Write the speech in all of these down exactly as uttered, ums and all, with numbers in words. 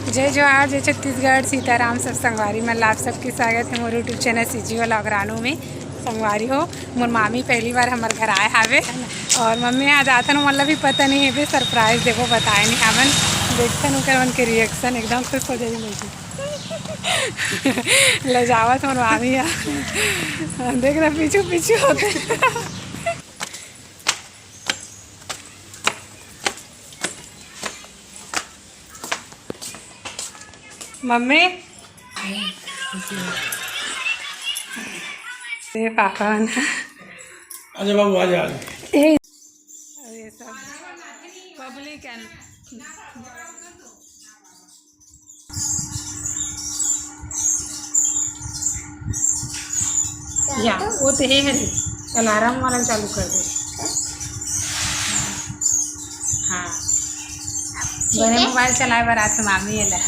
जय जोहार, जय छत्तीसगढ़, सीताराम। सब संगवारी मन ला आप सबके स्वागत हे मोर YouTube चैनल सीजी वाला अगरानू में। संगवारी हो, मोर मामी पहली बार हमर घर आए हावे और मम्मी आज आथन, मतलब भी पता नहीं हे, सरप्राइज देबो, बताए नहीं हावन। देखथन ओकर मन के रिएक्शन, एकदम खुश हो जाही मम्मी। लजावत मोर मामी हा। देख ना, पीछू पीछू होथे। मम्मी, ए पापा ना। आजा बाबू, आजा, आजा। ए, अरे सब पब्लिक है। या, वो तो हे हरे, अलार्म वाला चालू कर दे। हाँ, बने मोबाइल चलाए बर आथे मामी एला।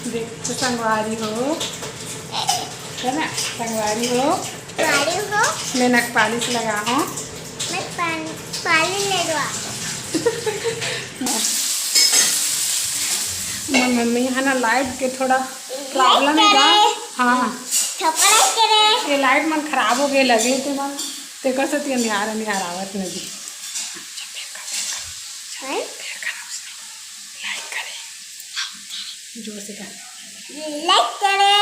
देख तो संगवारी हो, है ना, संगवारी हो। पाली हो। मैं नक पालिश लगा हूँ। मैं पान-, पाली ले दो आप। मोर मम्मी है ना, लाइट के थोड़ा प्रॉब्लम है गा। करे। हाँ। थपड़ा करे। ये लाइट मन खराब हो गए लगे थे मन। ते कस ती अंधियार अंधियार आवत नदी। हैं? लाइक करे। जोर से कर। लाइक करे।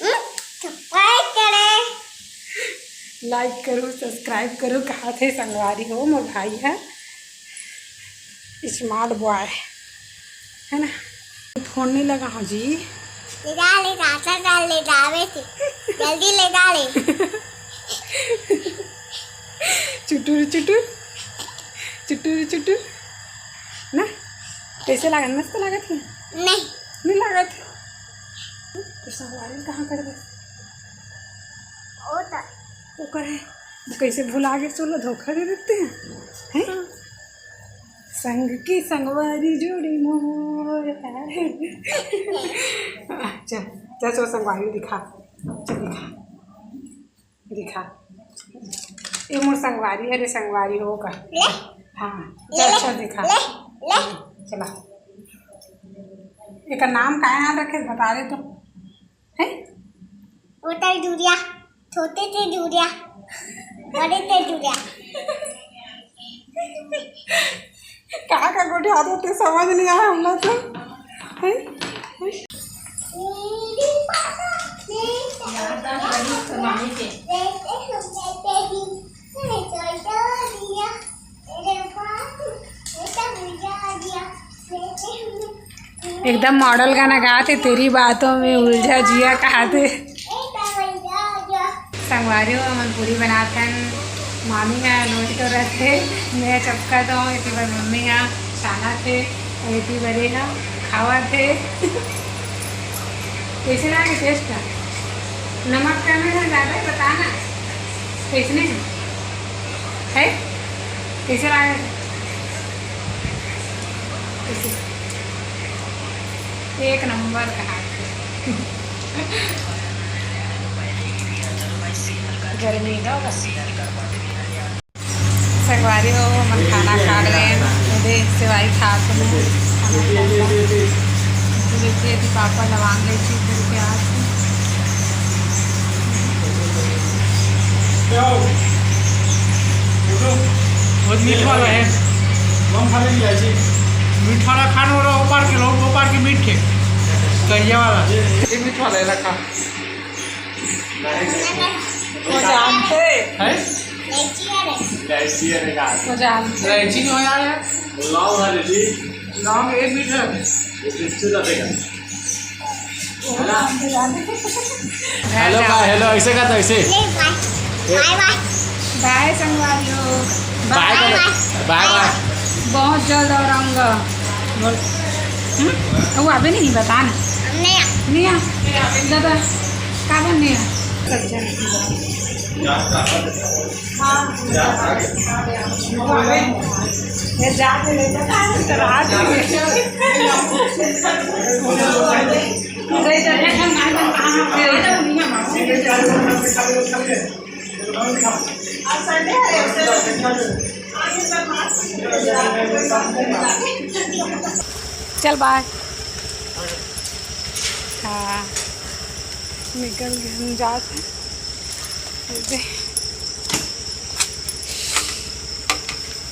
हम्म, सब्सक्राइब करे। लाइक करू, सब्सक्राइब करू, कहा थे संगवारी हो, मोर भाई है स्मार्ट बॉय, है ना? फोन नहीं लगा हूँ जी। ले जा, ले जा, ले जा, ले जा, ले जा, जल्दी ले जा, ले। चुटुर, चुटुर, चुटुर, चुटुर, ना? कैसे लागत? मस्त लागत है? नहीं। नहीं लागत है? तो संगवारी कहाँ कर दे? वो तो वो करे, वो कैसे भुला के चलो धोखा दे देते हैं, हैं? हाँ। संग की संगवारी जोड़ी मोर है। चल, चल, चल, संगवारी दिखा, चल दिखा, दिखा। ये मोर संगवारी है रे, संगवारी हो का? ले। हाँ, ले, चल, ले, चल दिखा। ले, ले। चला। एकर नाम का नाम रखे, बता दे तो। हैं? होटल जूरिया, छोटे थे जूरिया, बड़े थे जूरिया। कहाँ का गोठिया देते, समझ नहीं आया हम लोग को। हैं? एकदम मॉडल गाना गात हे, तेरी बातों में उलझा जिया कहात हे। संगवारी हो, हमन पूरी बनात हन, मामी ह लोई तो रथे, मैं चपका दो, एती बर मम्मी ह छाना थे, एती बर ये ह खावा थे। कैसे लागे टेस्ट का? नमक कम है ना, ज़्यादा है, बताना। कैसने है? है? कैसे लागे? कैसे? एक नंबर का हाथ है। गर्मी का बस। संगवारी हो, हमन खाना खा लेन। ये दे सेवई खात हन। खाना खा लेन। देखिए, अभी पापा लवांग ले चुके हैं आज। बहुत मीठ वाला है। मीठ वाला खाने वाला, वो पार के लोग, वो पार के मीठ है। करिया वाला। ये मीठ वाला है, रखा। वो जानते हैं? इलायची है रे। इलायची है रे यार। वो जानते हैं। इलायची नहीं हो यार। लौंग है जी। लौंग एक मीठ है। ये किससे जाते हैं? वो जानते, जानते। हेलो, बाय, हेलो, ऐसे का था, ऐसे। ले, बाय। बाय, बाय। बाय, संगवारी हो। बाय, बाय, बाय। बाय, बाय। बहुत जल्द और आऊँगा। बोल। हम्म? वो अभी नहीं, बता ना। नहीं आ। नहीं आ। दादा, का बन नहीं आ? अच्छा। हाँ। ये जाके ले जा, तो रात में। ले जा, ले जा, ना, ना, कहाँ पे? आज संडे है, उसे चल बाय। हाँ, निकल गए, हम जात हैं।